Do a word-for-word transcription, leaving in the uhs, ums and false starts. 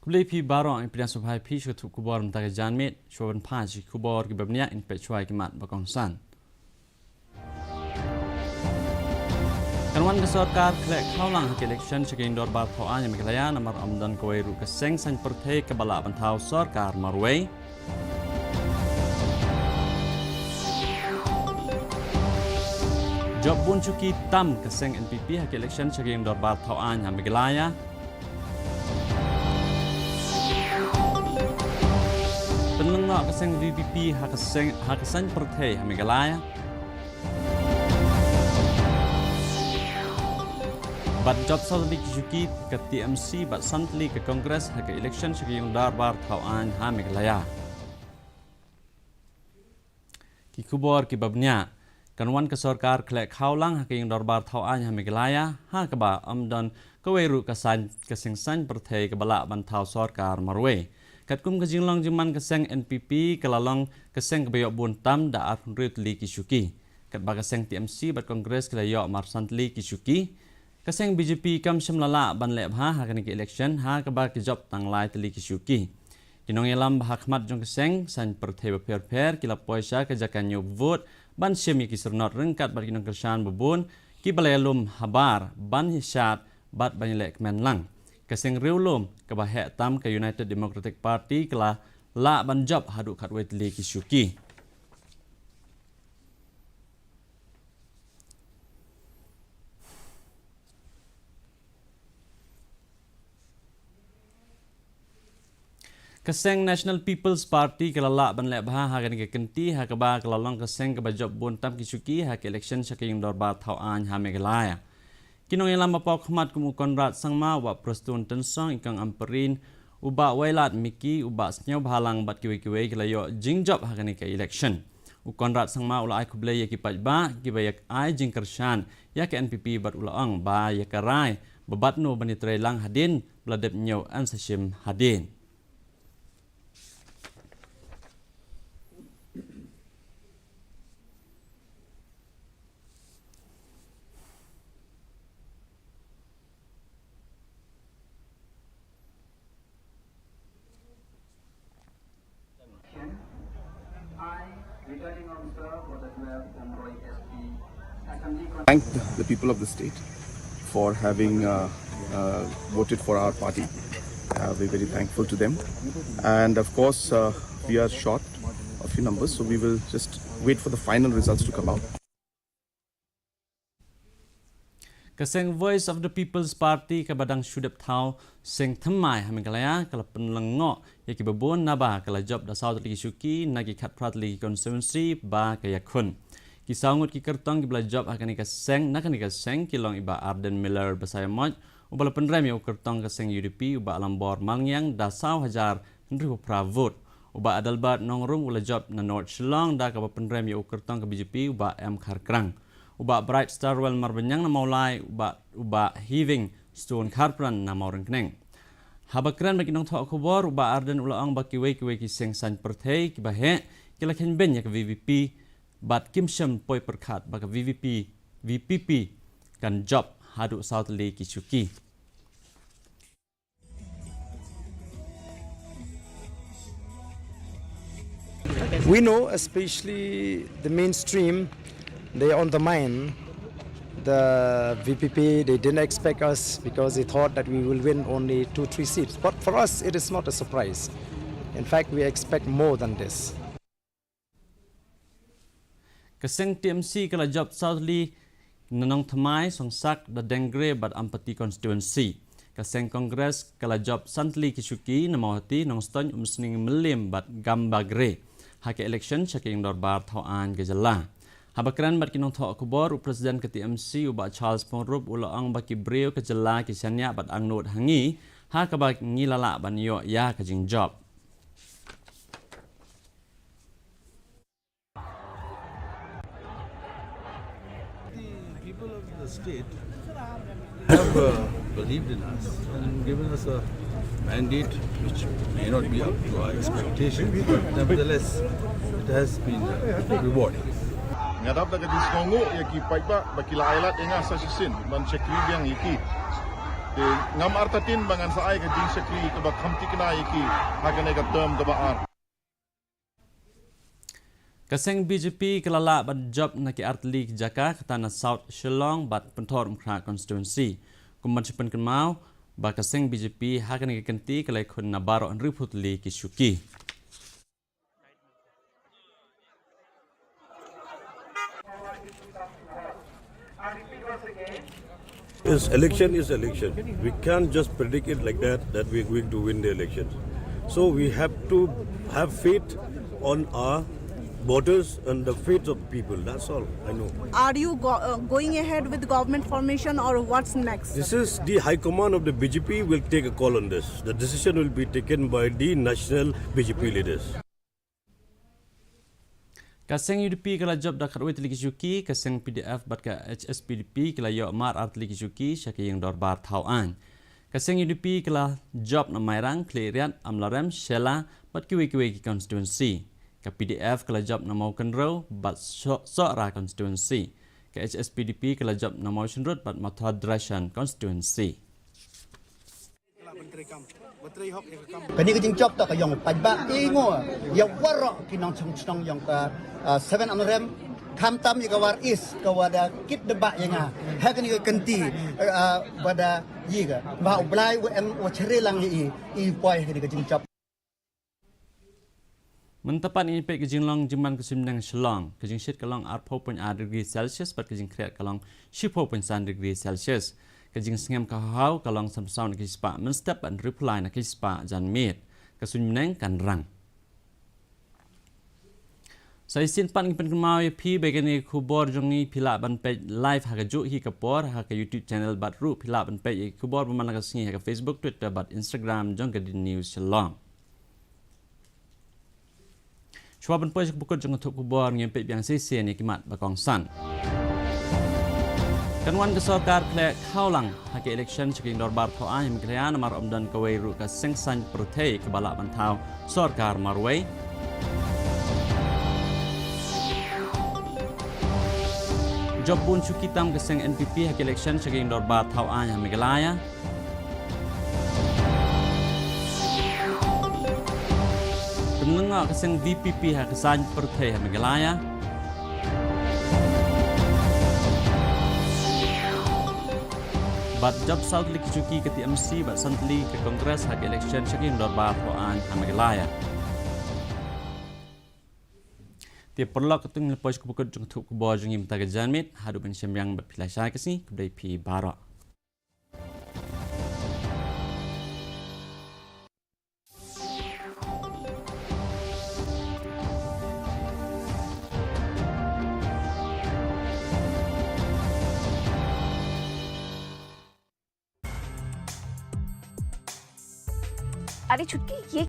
Khublei phi baroh, ngi pdiang sngewbha ïa phi sha ka thuk khubor mynta ka janmiet. Shuwa ban phai sha ki khubor kiba bniah, ngin peit shuwa ïa ki mat ba kongsan. Kan wan ka sorkar khleh khawlang ha ka election sha ka ïing dorbar thaw aiñ ha Meghalaya namar ym don kawei ruh ka seng saiñ pyrthei kaba lah ban thaw sorkar marwei. Jop bun shuki tam ka seng N P P ha ka election sha ka ïing dorbar thaw aiñ ha Meghalaya. Pynlyngngoh ka seng V P P ha ka seng, ha ka saiñ pyrthei ha Meghalaya. Bad jop saw tylli ki shuki ka T M C bad san tylli ka Congress ha ka election sha ka ïing dorbar thaw aiñ ha Meghalaya. Ki khubor kiba bniah. Kan wan ka sorkar khleh khawlang ha ka ïing dorbar thaw aiñ ha Meghalaya, ha kaba ym don kawei ruh ka saiñ, ka seng saiñ pyrthei kaba lah ban thaw sorkar marwei. Katkum ka jinglong jingman, ka seng N P P ka la long ka seng kaba ïoh bun tam da arphew hynriew tylli ki shuki. Katba ka seng T M C bad Congress ki la ïoh mar san tylli ki shuki. Ka seng B J P kam shym la lah ban leh bha ha kane ka election, ha kaba ki jop tang lai tylli ki shuki. Ki nongïalam ba ha khmat jong ka seng saiñ pyrthei bapher bapher ki la poi sha ka jaka ñiew vote ban shim ïa ki syrnod ryngkat bad ki nongkyrshan babun kiba la ïalum habar ban ïashad bad ban ïaleh kmen lang. Ka seng riewlum kaba heh tam ka United Democratic Party ka la lah ban jop haduh khatwei tylli ki shuki. Ka seng National People's Party ka la lah ban leh bha ha kane ka kynti, ha kaba ka la long ka seng kaba jop bun tam ki shuki ha ka election sha ka ïing dorbar thaw aiñ ha Meghalaya. Ki nongïalam ba paw khmat kum u Conrad Sangma, u Bah Prestone Tynsong, i Kong Ampareen, u Bah Wailadmiki, u Bah Sniawbhalang bad kiwei kiwei ki la ïoh jingjop ha kane ka election. U Conrad Sangma u la ai khublei ïa ki paidbah kiba ïa ai jingkyrshan ïa ka N P P bad u la ong ba ïa ka rai ba batno ban ïatreilang hadien ba la dep ñiew yn sa shim hadien. I, Returning Officer for the twelfth Pomeroy S P Assembly Con- Thank the people of the state for having, uh, uh, voted for our party. Uh, we're very thankful to them. And of course, uh, we are short a few numbers, so we will just wait for the final results to come out. Ka seng Voice of the People's Party kaba dang shu dep thaw seng thymmai ha Meghalaya ka la pynlyngngoh ïa kiba bun naba ka la jop da saw tylli ki shuki na ki khatphra tylli ki constituency ba ka ïakhun. Ki saw ngut ki kyrtong kiba la jop ha kane ka seng, na kane ka seng ki long i Bah Ardent Miller Basaiawmoit, uba la pynrem ïa u kyrtong ka seng U D P, u Bah Lambor Malngiang da saw hajar hynriewphew phra vote. U Bah Adelbert Nongrum u la jop na North Shillong da kaba pynrem ïa u kyrtong ka B J P, u Bah M Kharkrang. U Bah Bright Starwell Marbaniang na Mawlai, u Bah, u Bah Heaving Stone Kharpran na Mawryngkneng. Haba kren bad ki nongthoh khubor, u Bah Ardent u la ong ba kiwei kiwei ki seng saiñ pyrthei kiba heh ki la kheiñ beiñ ïa ka V P P bad kim shym poi pyrkhat ba ka V P P, V P P kan jop haduh saw tylli ki shuki. We know, especially the mainstream, they undermine the V P P. They didn't expect us because they thought that we will win only two, three seats. But for us, it is not a surprise. In fact, we expect more than this. Ka seng T M C ka la jop saw tylli na Nongthymmai, Songsak, Dadengre bad Ampati constituency. Ka seng Congress ka la jop san tylli ki shuki na Mawhati, Nongstoiñ, Umsning, Mylliem bad Gambagre ha ka election sha ka ïing dorbar thaw aiñ ka jylla. Haba kren bad ki nongthoh khubor, u President ka T M C, u Bah Charles Pyngrope, u la ong ba ki briew ka jylla ki shaniah bad angnud ha ngi, ha kaba ngi la lah ban ïoh ïa ka jingjop. The people of the state have, uh, believed in us and given us a mandate which may not be up to our expectation, but nevertheless, it has been, uh, rewarding. Nga dap da ka jingsngewnguh ïa ki paidbah ba ki la ailad ïa nga sa shisien ban shakri biang ïa ki. Te ngam artatien ba ngan sa ai ka jingshakri kaba kham thikna ïa ki ha kane ka term kaba ar. Ka seng B J P ka la lah ban jop na ki artylli ki jaka kata na South Shillong bad Pynthorumkhrah constituency. Kum ban shu pynkynmaw ba ka seng B J P ha kane ka kynti ka la ïakhun na baroh hynriewphew tylli ki shuki. Is election is election. We can't just predict it like that, that we're going to win the election. So we have to have faith on our voters and the faith of people. That's all I know. Are you go, uh, going ahead with government formation or what's next? This is the high command of the B J P will take a call on this. The decision will be taken by the national B J P leaders. Ka seng U D P ka la jop da khatwei tylli ki shuki, ka seng P D F bad ka H S P D P ki la ïoh mar ar tylli ki shuki sha ka ïing dorbar thaw aiñ. Ka seng U D P ka la jop na Mairang, Khliehriat, Amlarem, Shella bad kiwei kiwei ki constituency. Ka P D F ka la jop na Mawkynrew bad Sohra constituency. Ka H S P D P ka la jop na Mawshynrut bad Mawthadraishan constituency. Kane ka jingjop to ka ïong u paidbah, i ngo ïa waroh ki nongshong shnong ïong ka seven Amlarem, khamtam ïa ka War East ka wa da kit da bah ïa nga ha kane ka kynti, wa da ïa ka ba U Blai u em u chare lang ïa i, i poi ha kane ka jingjop. Mynta pat ngin peit ka jinglong jingman ka suiñ bneng Shillong. Ka jingshit ka long arphew point ar degree Celsius bad ka jingkhriat ka long shiphew point san degree Celsius. Ka jingsngem ka haw ka long sanphew saw na ki spah mynstep bad hynriewphew lai na ki spah janmiet. Ka suiñ bneng kan rang. Sa shisien pat ngi pynkynmaw ïa phi ba kane ka khubor jong ngi phi lah ban peit live ha kajuh hi ka por ha ka YouTube channel bad ruh phi lah ban peit ïa ki khubor ba man la ka sngi ha ka Facebook, Twitter bad Instagram jong ka D News Shillong. Shuwa ban poi sha ka bakut jong ka thup khubor, ngin peit biang shisien ïa ki mat ba kongsan. Kan wan ka sorkar khleh khawlang ha ka election sha ka ïing dorbar thaw aiñ ha Meghalaya namar ym don kawei ruh ka seng saiñ pyrthei kaba lah ban thaw sorkar marwei. Jop bun shuki tam ka seng N P P ha ka election sha ka ïing dorbar thaw aiñ ha Meghalaya. Pynlyngngoh ka seng V P P ha ka saiñ pyrthei ha Meghalaya. Bad jop saw tylli ki shuki ka T M C bad san tylli ka Congress ha ka election sha ka ïing dorbar thaw aiñ ha Meghalaya. Te paralok, katto ngi la poi sha ka bakut jong ka thup khubor jong ngi mynta ka janmiet, haduh ban ïashem biang bad phi lashai ka sngi, khublei phi baroh. अरे छुटकी, ये